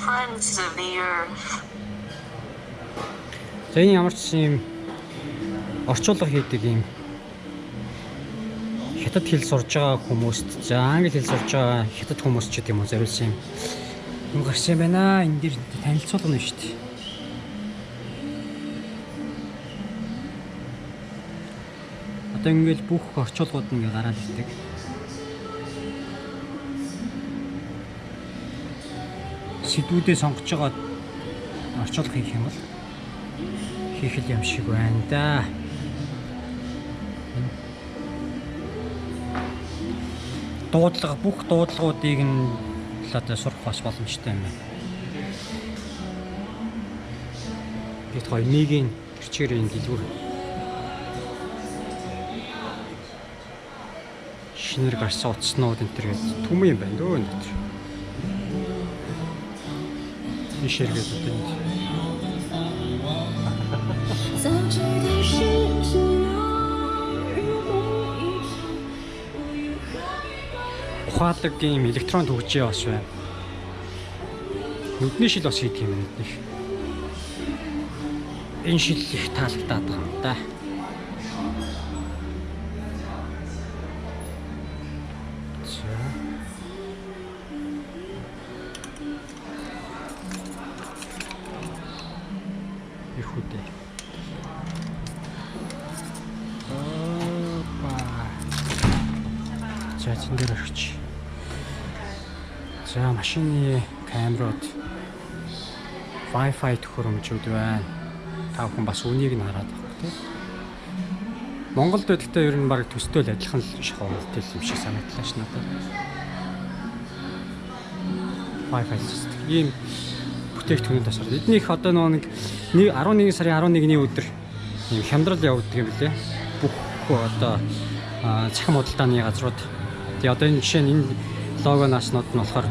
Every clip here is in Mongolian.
Friends of the Earth. За, энэ ямар ч юм орчуулга хийдэг юм хятад хэл сурж байгаа хүмүүст, за, англи хэл сурж байгаа хятад хүмүүс ч гэдэг юм уу, зориулсан юм гарсан юм байна. Энэ дэр танилцуулга нь шүү дээ. Одоо ингээл бүх орчуулгууд нь ингээ гараад ирдэг. Сэдвүүдээ сонгож байгаа орчуулга хийх юм бол хийх л юм шиг байна да. Дуудлага, бүх дуудлагуудыг нь л одоо сурах бас боломжтой юм байна. Бид гоё мигийн хэрчээр энэ дэлгүүр шинээр гарсан утаснууд энэ төр гээд түмэн юм байна дөө энэ дотор. Тийш эргээд одоо энд 早知道是这样，如梦一场，我又何必把 ухаалаг ийм электрон түгжээ бас байна. Нүдний шил бас хийдэг юм байна нүдний. Энэ шил их таалагдаад байгаа юм да. За. Их үдэ. Опа. За, зэн дээр орчих. За, машины камерууд, Wi-Fi төхөөрөмжүүд байна. Та бүхэн бас үнийг нь хараад авах, тийм. Монголд байдагтай ер нь баг төстэй л адилхан л шахуу хөлтэй юм шиг санагдлаа ш надад. Wi-Fi систем. Ийм бүтээгдэхүүнүүд бас орно. Эднийх одоо нөгөө нэг 11 сарын 11-ний өдөр ийм хямдрал явагддаг юм билээ. Бүх одоо цахим худалдааны газрууд. Тэгээ одоо энэ жишээ нь энэ лого нааснууд нь болохоор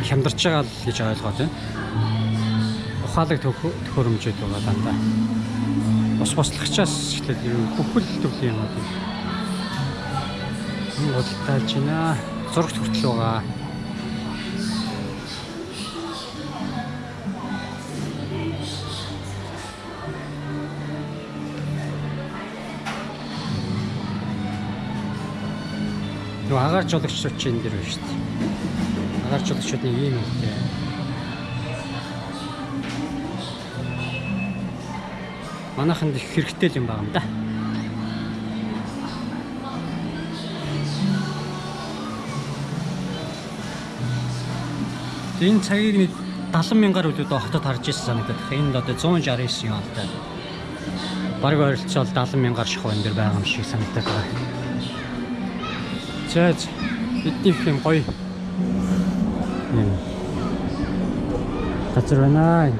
хямдарч байгаа л гэж ойлгоод байна. Ухаалаг төхөөрөмжүүд байгаа дандаа. Ус бослагчаас эхлээд ер нь бүхэл төрлийн юмуд юм. Энэ худалдаалж байна. Зурагт хүртэл байгаа. Нөгөө агаар жуулагчдууд чинь энэ дэр байна шүү дээ. Агаар жуулагчдын ийм юмтай. Манайханд их хэрэгтэй л юм байгаа юм да. Энэ цагийг нэг 70 мянгаар үлээд хотод харж ирсэн санагдаад байна. Энд одоо 169 юантай. Бараг ойролцоол 70 мянгаар шахуу энэ дэр байгаа юм шиг санагдаад байгаа. За, эднийх юм гоё юм газар байна.